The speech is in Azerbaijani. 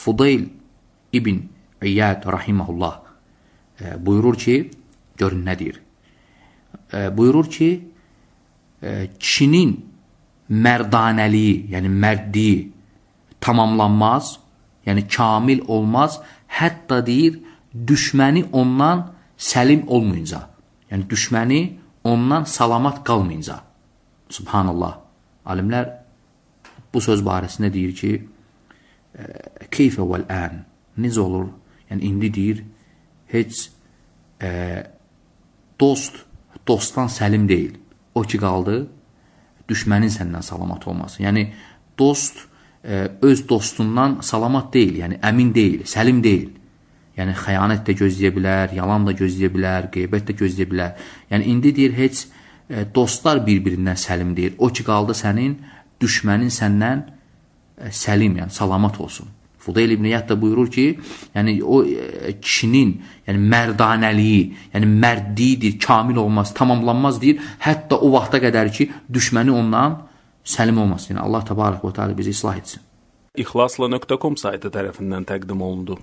Fudayl İbn İyad rahimehullah buyurur ki, görün nə deyir. Buyurur ki, kişinin mərdanəliyi, yəni mərdliyi tamamlanmaz, yəni kamil olmaz, hətta deyir, düşməni ondan səlim olmayınca, yəni düşməni ondan salamat qalmayınca. Subhanallah. Alimlər bu söz barəsində deyir ki, keyfə vəl-ən, necə olur? Yəni indi deyir, heç dost dostdan səlim deyil. O ki qaldı, düşmənin səndən salamat olması. Yəni dost öz dostundan salamat deyil, yəni əmin deyil, səlim deyil. Yəni xəyanət də gözləyə bilər, yalan da gözləyə bilər, qeybət də gözləyə bilər. Yəni indi deyir heç dostlar bir-birindən səlim deyil. O ki qaldı sənin düşmənin səndən səlim, yəni salamat olsun. Fudayl İbn İyad da buyurur ki, yəni o kişinin, yəni mərdanəliyi, yəni mərdliyidir, kamil olmaz, tamamlanmaz deyir, hətta o vaxta qədər ki, düşməni ondan səlim olmasın. Yəni Allah təbarək və təala bizi islah etsin. İhlasla.com saytı tərəfindən təqdim olundu.